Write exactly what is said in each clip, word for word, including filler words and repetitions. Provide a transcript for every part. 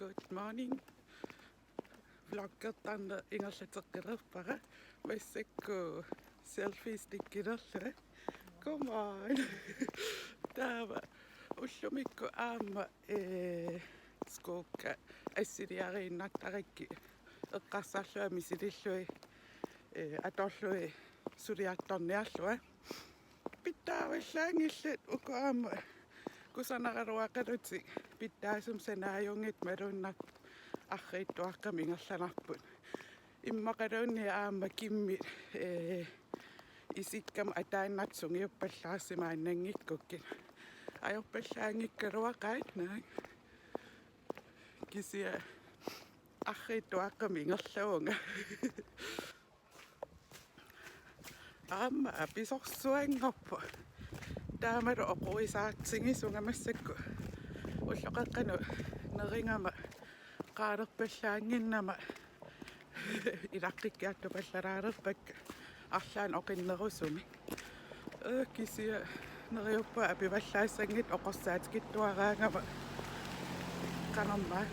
Good morning. Vloggertarneq ingerlateqqilerpara. Massakkut selfie stikkilerlunga. Come on. Taava ullumikkut aamma, eh, skuukka assiliariinnartarakkit eqqarsarlunga misilillugit, eh, atorlugit suliartorniarlunga. Pitsaavallaanngillat uku aamma kusanaraluaqalutik pitsaasumik sanaajunngikkit malunnartut arriitsuaqqamik ingerlanarput. Immaqaluunniit aamma kimmit, eh, isikkama ataannartut sungiuppallaarsimaannanngikkukkit. Ajorpallaanngikkaluaqaat naak. Kisianni arriitsuaqqamik ingerlavunga. Aamma apisorsuanngorpoq. Taamalu oqorisaartigisunga massakkut. Ulloqeqqanut nerigama qaalerpallaannginnama ilaqqikkiartupallalaalerpakka arlaannik oqinnerusumik. Ee, kisianni neriuppunga apivallaassanngitsoq oqorsaatikitsuaraangama. Qanormaa.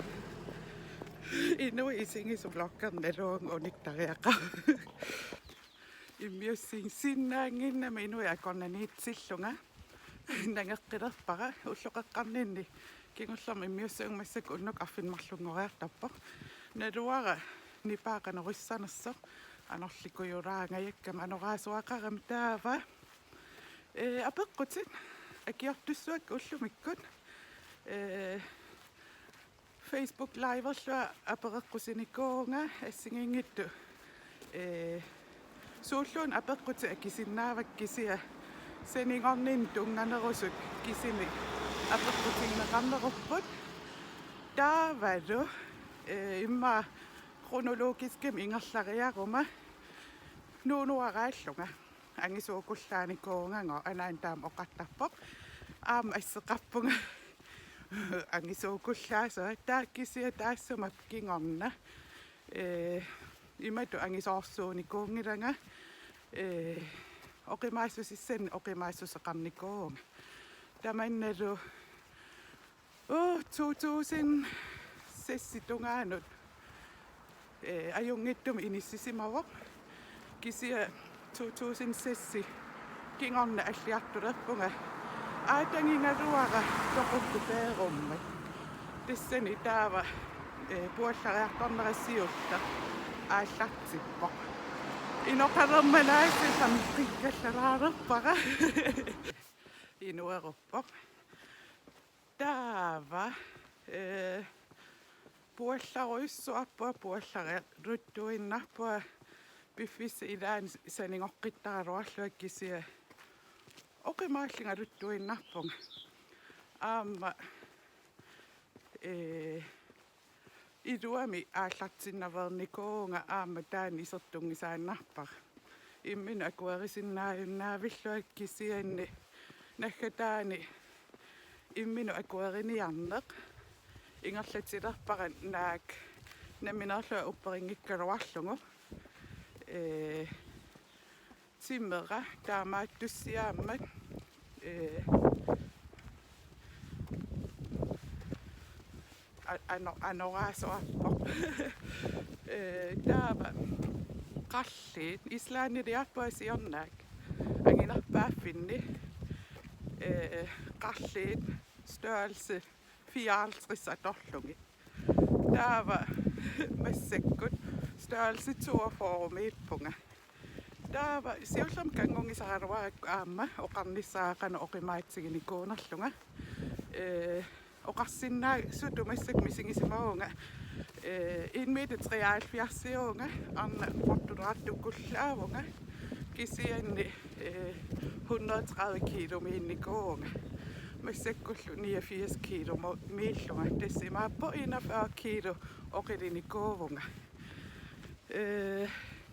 Inuit isigisut vloggernaluunga unittariaqarpoq. Immiussinnaannginnama inuit akornanniitsillunga. Nangeqqilerpara ulloqeqqarninni. Kingullermik immiussaguma massakkut unnukkut arfineq-marlunngoriartorpoq. Naluara nipaa qanoq issanersoq. Anorlikujulaangajakkama anoraasuaqarami taava. Ee, apeqqutit akiortussuakka ullumikkut. Ee, Facebook Liverlunga apereqqusinikuuvunga assigiinngitsut, ee, suulluunniit apeqqutit akisinnaavakka kisianni sendingorninni tunnganerusut kisimik apeqqutinneqarnerupput. Taavalu, ee, immaqa kronologiskimik ingerlariaruma nuunuaraallunga. Angisuukullaanikuuvunga, anaana taama oqartarpoq. Aamma asseqarpunga angisuukullaasua. Taava kisianni taassuma kingorna. Ee, imatut angisoorsuunikuunngilanga. Ee, oqimaassusissannik oqimaassuseqarnikuuvunga. Tamannalu Uu, to tusind seks tungaanut, ee, ajunngitsumik inissisimavoq. Kisianni to tusind seks kingorna alliartulerpunga aatangigaluara toqukkut peerummat. Tassani taava, ee, puallariartornera siulleq aallartippoq. Inoqalermalaasillami qikkallalaalerpara. Inueruppoq. Taava, ee, puallarujussuarpunga, puallaraluttuinnarpunga, piffissap ilaani sanigoqqittaraluarlunga kisianni oqimaallungaluttuinnarpunga. Aamma, ee, iluamik aallartinnaveernikuuvunga aamma taanna isertunngisaannarpara. Imminut akuerisinnaajunnaavillunga kisianni naggataani imminut akueriniarneq ingerlatilerpara naak nammineerlunga upperinngikkaluarlugu. Ee, timera taamaattussiaammat, ee, a-, ano-, anoraasuarpoq. Ee, taava qarliit, Islandiliarpunga siornaak anginerpaaffinni, ee, qarliit størrelse fireoghalvtreds atorlugit. Taava massakkut størrelse toogfyrre-miippunga. Taava siullermik kanngungisaraluarakku aamma oqarnissara qanoq oqimaatsiginikuunerlunga. Ee, oqarsinnaasutut massakkut misigisimavunga, ee, en meter treoghalvfjerds-iuvunga, arnaq portulaartukkullaavunga, kisianni, ee, hundrede tredive kiilumiinnikuuvunga. Massakkullu niogfirs kiilumiillunga, tassa imaappoq enogfyrre kiilu oqilinikuuvunga. Ee,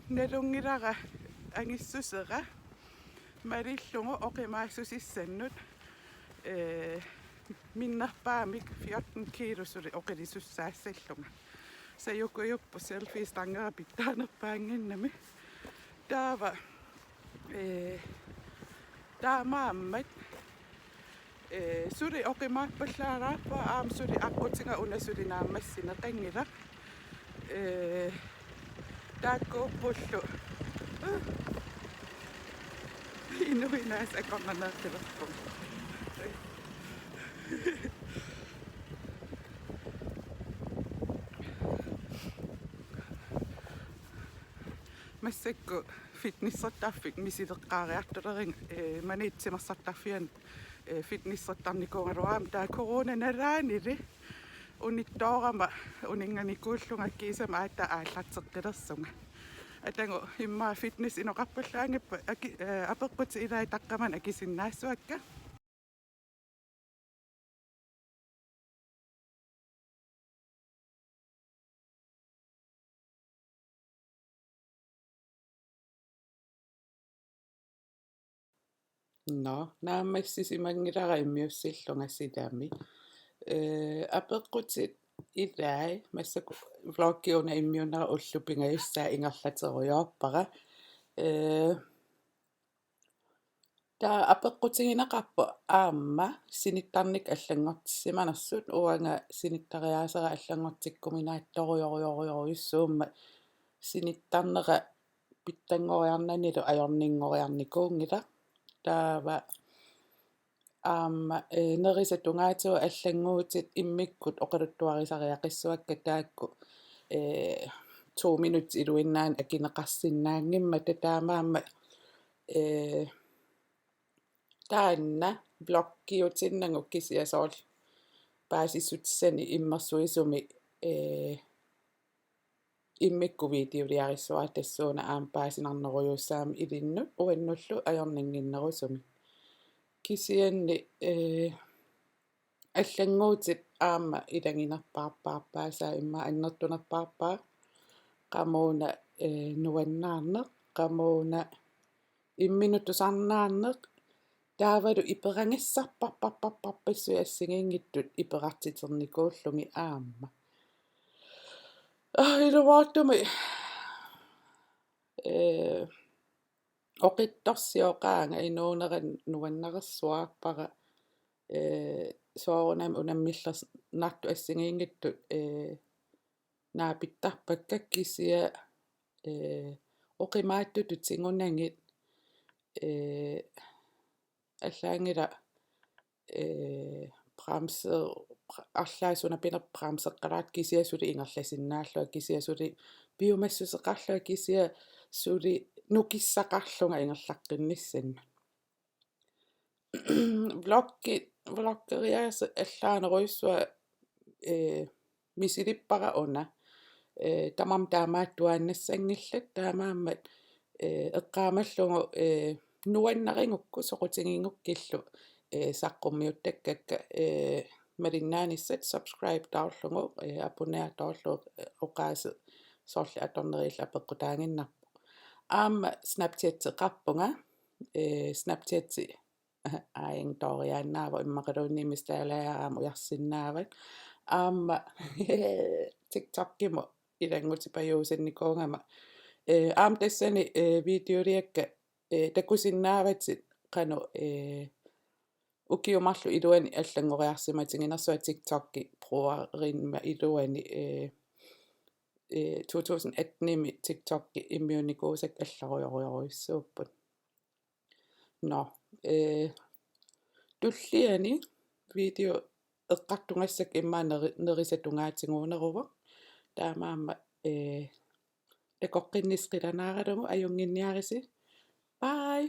nalunngilara angissusera malillugu oqimaassusissannut, ee, minnerpaamik fjorten kiilu suli oqilisussaassallugu. Sajukujupput selfie-stangera pitsaanerpaannginnami. Taava, ee, taamaammat, Ee, suli oqimaappallaaraappa aamma suli aqqutiga una suli naammassineqanngilaq. Ee, taakkuuppullu. Inuinaas akornanneeqqilerpunga. Massakkut fitnessertarfik misileqqaariartuleriga, ee, Maniitsumi timersortarfiani, ee, fitnessertarnikuugaluarama taava corona nalaanili unittoorama uninnganikuullunga kiisami aatsaat aallarteqqilersunga. Atagu immaqa fitness inoqarpallaanngippat aki-, ee, apeqqutit ilaat taqqamani akisinnaassuakka. Nå, naammassisimanngilara immiussillunga silami. Ee, apeqqutit ilaat, massakkut vloggi una immiunnera ullut pingajussaat ingerlaterujoorpara. Ee, taava apeqqutigineqarpoq aamma sinittarnikkut allanngortissimanersut, uanga sinittariaasera allanngortikkuminaatsorujorujorujussuummat sinittarnera pitsanngoriarnanilu ajorninngoriarnikuunngilaq. Taava aamma, ee, nerisat tungaatigut allannguutit immikkut oqaluttuarisariaqissuakka taakku, ee, to minutsit iluinnaanni akineqarsinnaanngimmata taamaammat, ee, taanna vloggiutinnagu kisianni soorlu paasissutissanik immersuisumik, ee, immikkut videoliarissuara tassuuna aamma paasinarnerujussuussammat ilinnut uannullu ajornannginnerusumik. Kisianni, ee, allannguutit aamma ilaginerpaarpaarpaat, tassa immaqa annertunerpaarpaat, qamuuna, ee, nuannaarneq, qamuuna imminut tusarnaarneq, taavalu iperagassarparparparparpassuit assigiinngitsut iperartiternikuullugit aamma. Aa, ilumoortumik, ee, oqitsorsioqaanga, inuunera nuannareersuarpara, ee, soorunami unammillernaartut assigiinngitsut, ee, naapittarpakka kisianni, ee, oqimaatsutut tigunagit, ee, allaanngilaq, ee, bremse-, br-, arlaat suna pinerpoq bremseqqalaartoq kisianni suli ingerlasinnaallunga, kisianni suli piumassuseqarlunga, kisianni suli nukissaqarlunga ingerlaqqinnissannut. Vloggi-, vloggeriaaseq allaanerujussuaq, ee, misilippara una. Ee, tamarmik taamaattuaannassanngillat, taamaammat, ee, eqqaamallugu, ee, nuannarigukku soqutigigukkillu, ee, saqqummiuttakkakka, ee, malinnaanissat subscribe toorlugu, ee, abonner toorlugu, ee, oqaaseq soorlu atornerillu apeqqutaaginnarpoq. Aamma Snapchateqarpunga, ee, Snapchati aajuna tooriaannaavoq, immaqaluunniit mistaalaa aamma ujarsinnaavat. Aamma TikTokimut ilanngutipajuusannikuugama. Ee, aamma tassani, ee, videoliakka, ee, takusinnaavatit qanoq, ee, ukiut marluk iluanni allanngoriarsimatiginersunga TikTokki brugerimma iluani, ee, ee, to tusind attenimi TikTokki immiunnikuusakka allarujorujorujussuupput. Nå, ee, tulliani video eqqartugassakka immaqa neri-, nerisat tungaatigut uneruvoq. Taamaammat, ee, takoqqinnissaq qilanaaralugu ajunnginniarisi. Bye.